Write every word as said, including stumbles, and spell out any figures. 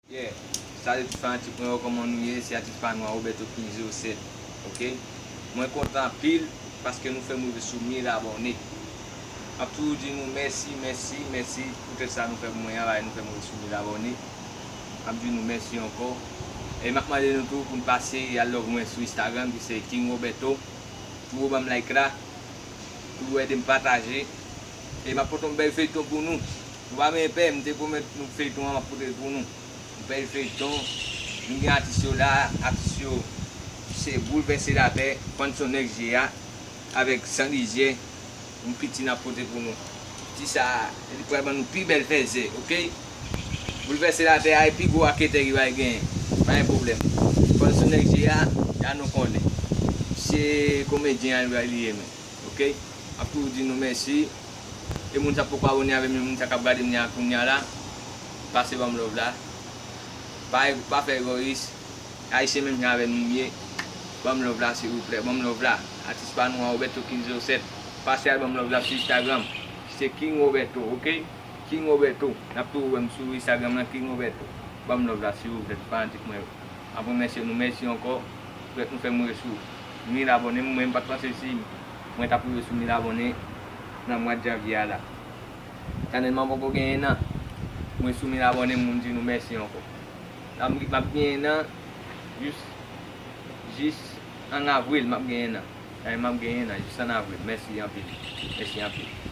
Yeah. Salut tout fanatik mwen yo, kòman nou ye? Se atis pa nou an, Roberto King zewo sèt. Ok? Mwen kontan anpil paske nou fè m rive sou mil abòne. M ap toujou di nou mèsi, mèsi, mèsi pou tèt sa nou fè pou mwen an, la nou fè m rive sou mil abòne. M ap di nou mèsi ankò. E m ap mande nou tou pou n pase al love mwen sou Instagram ki se King Roberto. Toujou ban m like la. Toujou ede m pataje. E m ap pote yon bèl feyton pou nou. Nou pa menm pè, m te pwomèt nou feyton an, m ap pote l pou nou. Yon bèl feyton. Nou gen atis yo la, atis yo se Boulvèse Latè, Fanson X G A, avèk San Lizyè, yon piti n ap pote pou nou. Piti sa, li pral ban nou pi bèl fèzè, ok? Boulvèse Latè a, e pi gwo raketè ki va genyen. Pa gen pwoblèm. Fanson X G A, ya nou konnen. Se komedyen an li ye menm. Ok? M ap toujou di nou mèsi. E moun sa poko abòne avè m, moun sa k ap gade m la kounye a la, pase ban m love la. Pa, pa fè egoyis. Ayisyen menm jan avè nou ye. Ban m love la, silvouplè. Ban m love la. Atis pa nou an, Roberto King zewo sèt. Pase al ban m love la sou Instagram. Se King Roberto, ok? King Roberto. N ap toujou wè m sou Instagram nan, King Roberto. Ban m love la, silvouplè, fanatik mwen yo. M ap remèsye nou, mèsi ankò. Poutèt nou fè m rive sou mil abòne. Mwen, m pa t panse si mwen t ap rive sou mil abòne nan mwa janvye a la. Chanèl mwen poko genyen nan. Mwen sou mil abòne, m di nou mèsi ankò. M ap, m ap genyen nan jis, jis an avril, m ap genyen nan. Chanèl m ap genyen nan jis an avril. Mèsi anpil. Mèsi anpil.